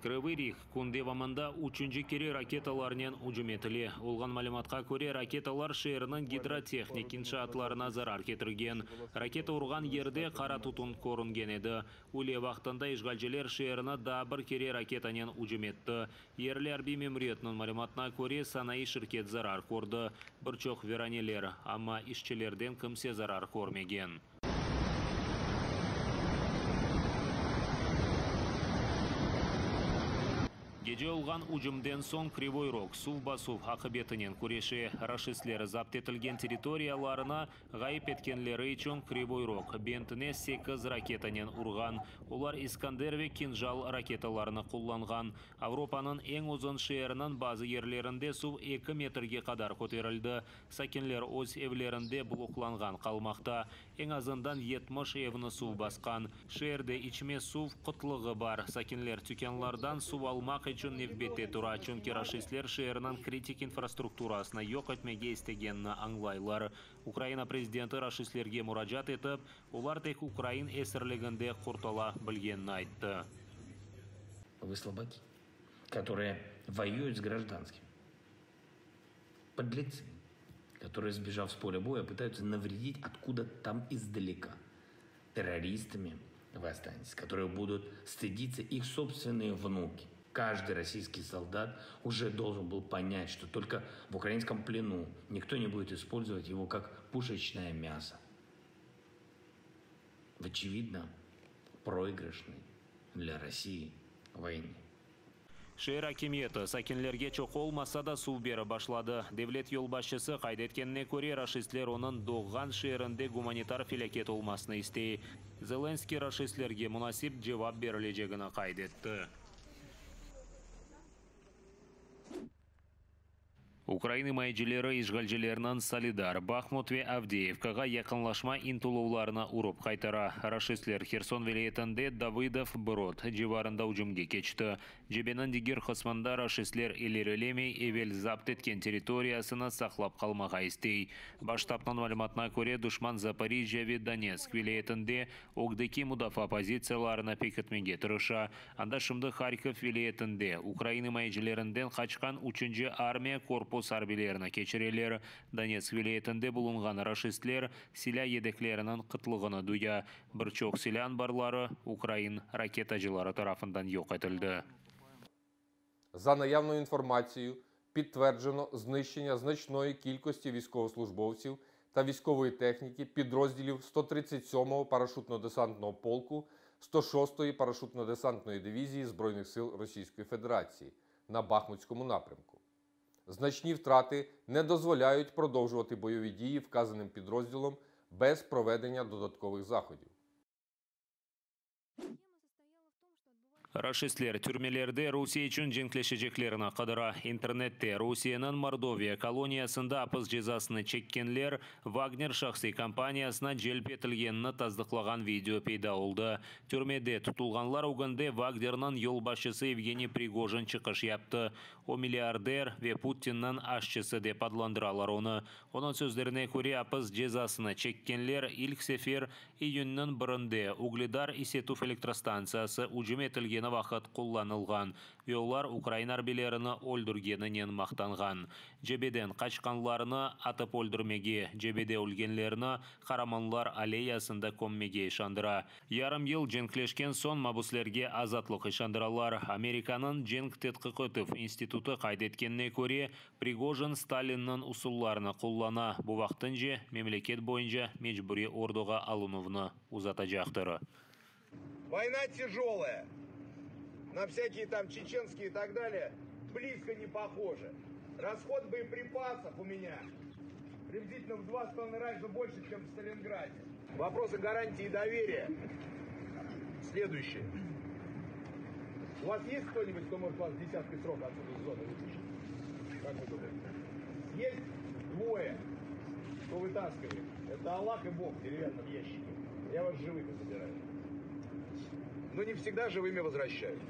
Krıvıy Rih kün devamında üçünci kere raketalarnen ücüm etile. Olğan malümatqa köre, raketalar şeerniñ gidrotehnik inşaatlarına zarar ketirgen. Raketa urğan yerde qara tütün körüngen edi. Üyle vaqtında işğalciler şeerni daa bir kere raketanen ücüm etti. Yerli arbiy memuriyetniñ malümatına köre, sanayı şirket zarar kördi, bir çoq viraneler, amma işçilerden kimse zarar körmegen. Gece olğan ücümden soñ Krivoy Rog suv basuv aqibetinen küreşe. Raşistler zapt etilgen territoriyalarını ğayıp etkenleri içün Krivoy Rog bentine sekiz raketanen urğan. Olar İskander ve Kinjal raketalarını qullanğan. Avropanıñ eñ uzun şeeriniñ bazı yerlerinde suv eki metrge qadar köterildi. Sakinler öz evlerinde bloklanğan qalmaqta. Eñ azından 70 evni suv basqan. Şeerde içme suv qıtlığı bar. Sakinler tükânlardan suv almaq içün nevbette tura, çünki raşistler şeerniñ kritik infrastrukturasını yoq etmege istegenini añlaylar. Ukraina prezidenti raşistlerge muracaat etip, olar tek ukrain esirliginde qurtula bilgenini ayttı. Вы слабаки, которые воюют с гражданскими. Подлецы, которые, сбежав с поля боя, пытаются навредить откуда-то там издалека. Террористами вы останетесь, которые будут стыдиться их собственные внуки. Каждый российский солдат уже должен был понять, что только в украинском плену никто не будет использовать его как пушечное мясо. В очевидно проигрышной для России войне. Şeer akimiyeti sakinlerge çoq olmasa da suv berip başladı. Devlet yolbaşçısı qayd etkenine köre, raşistler onıñ doğğan şeerinde gumanitar felâket olmasını istey. Zelenskıy raşistlerge munasip cevap berilecegini qayd etti. Ukrain imayecileri işğalcilerniñ Soledar, Bahmut ve Avdeyevkağa yaqınlaşma ıntıluvlarını urıp qaytara. Raşistler Herson vilâyetinde Davıdov Brod civarında ücümge keçti. Cebeniñ diger qısmında raşistler ilerilemey, evel zapt etken territoriyasını saqlap qalmağa istey. Baş ştabnıñ malümatına köre, duşman Zaporijjâ ve Donetsk vilâyetinde ögdeki mudafaa pozitsiyalarını pekitmege tırışa. Anda şimdi Harkov vilâyetinde ukrain imayecilerinden qaçqan üçünci armiya korpus arbiylerini keçireler. Donetsk vilâyetinde bulunğan raşistler silâ yedekleriniñ qıtlığını duya. Bir çoq silâ anbarları ukrain raketacıları tarafından yoq etildi. За наявною інформацією, підтверджено знищення значної кількості військовослужбовців та військової техніки підрозділів 137-го парашутно-десантного полку 106-ї парашутно-десантної дивізії Збройних сил Російської Федерації на Бахмутському напрямку. Значні втрати не дозволяють продовжувати бойові дії вказаним підрозділом без проведення додаткових заходів. Raşistler türmelerde Rusiye içün cenkleşeceklerini qıdıra. İnternette Rusiyeniñ Mordoviya koloniyasında apis cezasını çekkenler Vagner şahsiy kompaniyasına celp etilgenini tasdıqlağan video peyda oldı. Türmede tutulğanlar ögünde Vagnerniñ yolbaşçısı Yevgeniy Prigojin çıqış yaptı. O, milliarder ve Putinniñ aşçısı dep adlandıralar onı. Onıñ sözlerine köre, apis cezasını çekkenler ilk sefer iyünniñ birinde Ugledar isetuv elektrostantsiyası ücüm etilgeni vaqıt qullanılğan ve olar ukrain arbiylerini öldürgeninen maqtanğan. Cebeden qaçqanlarnı atıp öldürmege, cebede ölgenlerni Qaramanlar alleyasında kömmege işandıra. Yarım yıl cenkleşken soñ mabüslerge azatlıq işandıralar. Amerikanıñ Cenk tedqiq etüv institutı qayd etkenine köre, Prigojin Stalinniñ usullarını qullana, bu vaqtınca memleket boyunca mecburiy orduğa alınuvnı uzatacaqtır. Война тяжелая. На всякие там чеченские и так далее близко не похоже. Расход боеприпасов у меня приблизительно в 2,5 раза больше, чем в Сталинграде. Вопросы гарантии доверия следующие. У вас есть кто-нибудь, кто может вас десяткой срока отсюда из зоны вытащить? Как вы думаете? Есть двое, кто вытаскивает. Это Аллах и Бог в деревянном ящике. Я вас живыми забираю. Но не всегда живыми возвращают.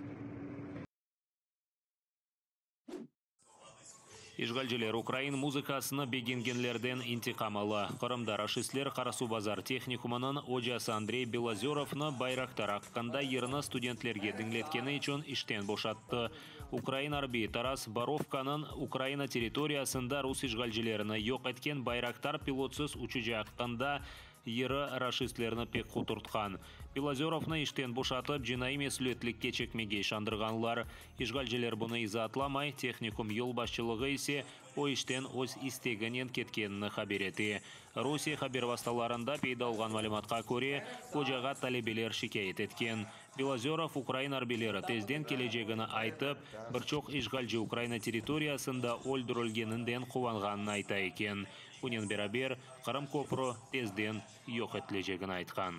İşğalciler ukrain muzıkasını begengenlerden intiqam ala. Qırımda raşistler Qarasuvbazar tehnikumınıñ ocası Andrey Belozörovnı Bayraktar aqqında yırını studentlerge diñletkeni içün işten boşattı. Ukrain arbiyi Taras Borovkanıñ Ukraina territoriyasında rus işğalcilerini yoq etken Bayraktar pilotsız uçucı aqqında yırı raşistlerni pek quturtqan. Belozörovnı işten boşatıp, cinaiy mesüliyetlikke çekmege işandırğanlar. İşğalciler bunı izaatlamay, tehnikum yolbaşçılığı ise o işten öz isteginen ketkenini haber ete. Rusiye haber vastalarında peyda olğan malümatqa köre, ocağa talebeler şikâyet etken. Belozörov ukrain arbiyleri tezden kelecegini aytıp, bir çoq işğalci Ukraina territoriyasında öldürilgeninden quvanğanını ayta eken. Bunen beraber, Qırım köprü tezden yoq etilecegini aytqan.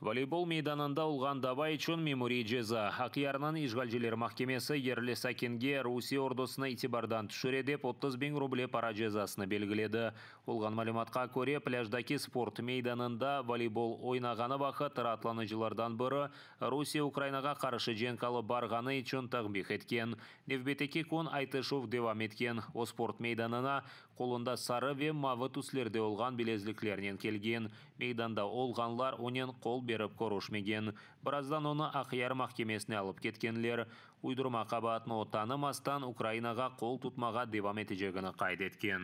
Voleybol meydanında olğan dava içün memuriy ceza. Aqyarnıñ işğalciler mahkemesi yerli sakinge Rusiye ordusını itibardan tüşüre dep 30 biñ ruble para cezasını belgiledi. Olğan malümatqa köre, plâjdaki sport meydanında voleybol oynağanı vaqıt raatlanıcılardan biri Rusiye Ukrainağa qarşı cenk alıp barğanı içün takbih etken. Nevbetteki kün aytışuv devam etken. O sport meydanına qolunda sarı ve mavı tüslerde olğan bilezliklernen kelgen. Meydanda olğanlar onen qol berip körüşmegen. Birazdan onı Aqyar mahkemesine alıp ketkenler. Uydurma qabaatnı o tanımastan Ukrainağa qol tutmağa devam etecegini qayd etken.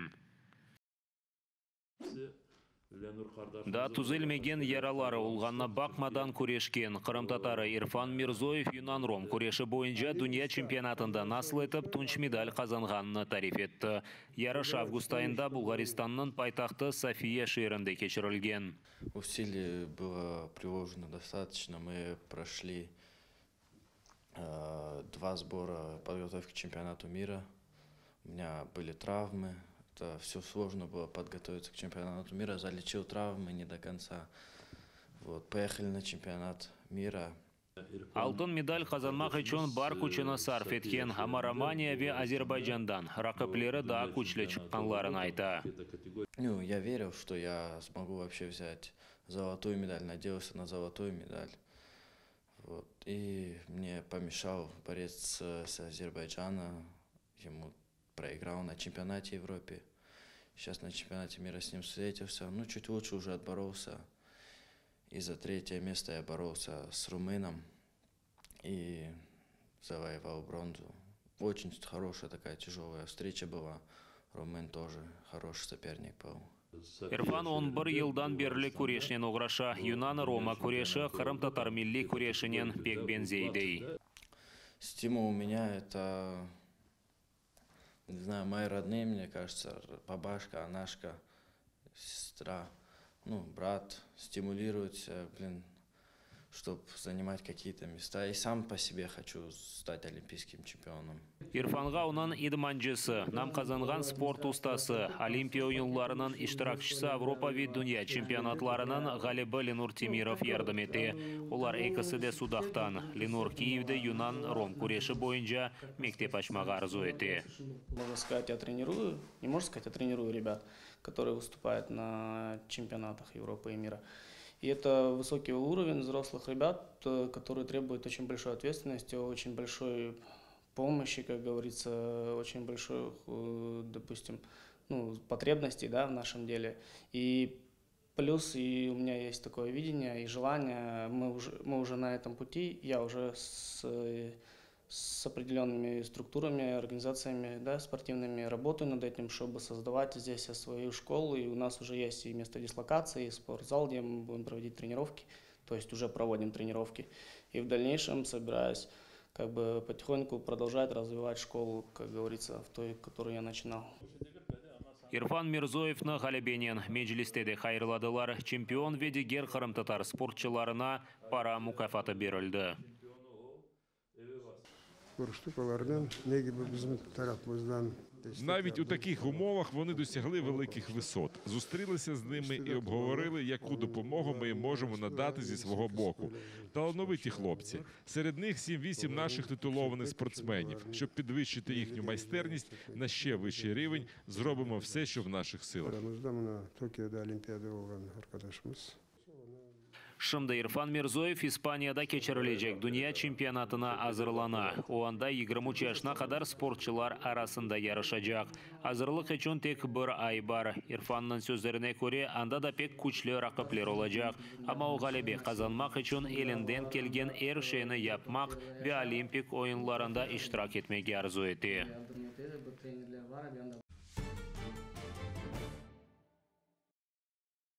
Daa tüzelmegen yaraları olğanına baqmadan küreşken qırımtatarı İrfan Mirzoyev yunan-rom küreşi boyunca dünya çempionatında nasıl etip tunç medal qazanğanını tarif etti. Yarış avgust ayında Bulğaristannıñ paytahtı Sofiya şeerinde keçirilgen. Усилий было приложено достаточно. Мы прошли два сбора подготовки к чемпионату мира. У меня были травмы. Это все сложно было подготовиться к чемпионату мира. Залечил травмы не до конца. Вот, поехали на чемпионат мира. Altın medal qazanmaq içün bar küçüni sarf etken, amma Romaniya ve Azerbaycandan raqipleri daa küçlü çıqqanlarını ayta. Ну, я верил, что я смогу вообще взять золотую медаль, надеялся на золотую медаль. Вот. И мне помешал борец с Азербайджана, ему проиграл на чемпионате Европы. Сейчас на чемпионате мира с ним встретился, ну, чуть лучше уже отборолся. И за третье место я боролся с румыном и завоевал бронзу. Очень хорошая такая тяжелая встреча была. Румын тоже хороший соперник был. İrfan 11 yıldan berli küreşnen oğraşa. Yunan-Roma küreşi qırımtatar milliy küreşinen pek beñzey dey. Стимул у меня это, не знаю, мои родные, мне кажется, бабашка, анашка, сестра, ну, брат стимулирует себя, блин, чтобы занимать какие-то места. И сам по себе хочу стать олимпийским чемпионом. İrfanğa onıñ idmancısı, nam qazanğan sport ustası, Olimpiya oyunlarınıñ iştirakçisi Avropa ve dünya çempionatlarınıñ ğalibi Lenur Temirov yardım ete. Olar ekisi de Sudaqtan. Lenur Kiyevde yunan-rom küreşi boyunca mektep açmağa arzu ete. Можно сказать, я тренирую, не можно сказать, я тренирую ребят, которые выступают на чемпионатах Европы и мира. И это высокий уровень взрослых ребят, которые требуют очень большой ответственности, очень большой помощи, как говорится, очень большой, допустим, ну, потребностей, да, в нашем деле. И плюс и у меня есть такое видение и желание, мы уже на этом пути, я уже с определенными структурами, организациями, да, спортивными работаю над этим, чтобы создавать здесь свою школу. И у нас уже есть и место дислокации, и спортзал, где мы будем проводить тренировки, то есть уже проводим тренировки. И в дальнейшем собираюсь как бы потихоньку продолжать развивать школу, как говорится, в той, которую я начинал. İrfan Mirzoyevni ğalebenen Mecliste de hayırladılar. Çempion ve diger qırımtatar sportçılarına para mukâfatı berildi. Körüştik olarnen, ne kibi bizim tarafımızdan Навіть у таких умовах вони досягли великих висот. Зустрілися з ними і обговорили, яку допомогу ми їм можемо надати зі свого боку. Талановиті хлопці. Серед них 7-8 наших титулованих спортсменів. Щоб підвищити їхню майстерність на ще вищий рівень, зробимо все, що в наших силах. Aramızda mına Tokioda Olimpiada olğan arqadaşımız. Şimdi İrfan Mirzoyev İspaniyada keçirilecek dünya çempionatına azırlana. O anda 23 yaşına qadar sportçılar arasında yarışacaq. Azırlıq içün tek bir ay bar. İrfannıñ sözlerine köre, anda da pek küçlü raqipler olacaq. Amma o ğalebe qazanmaq içün elinden kelgen er şeyni yapmaq ve Olimpik oyunlarında iştirak etmege arzu ete.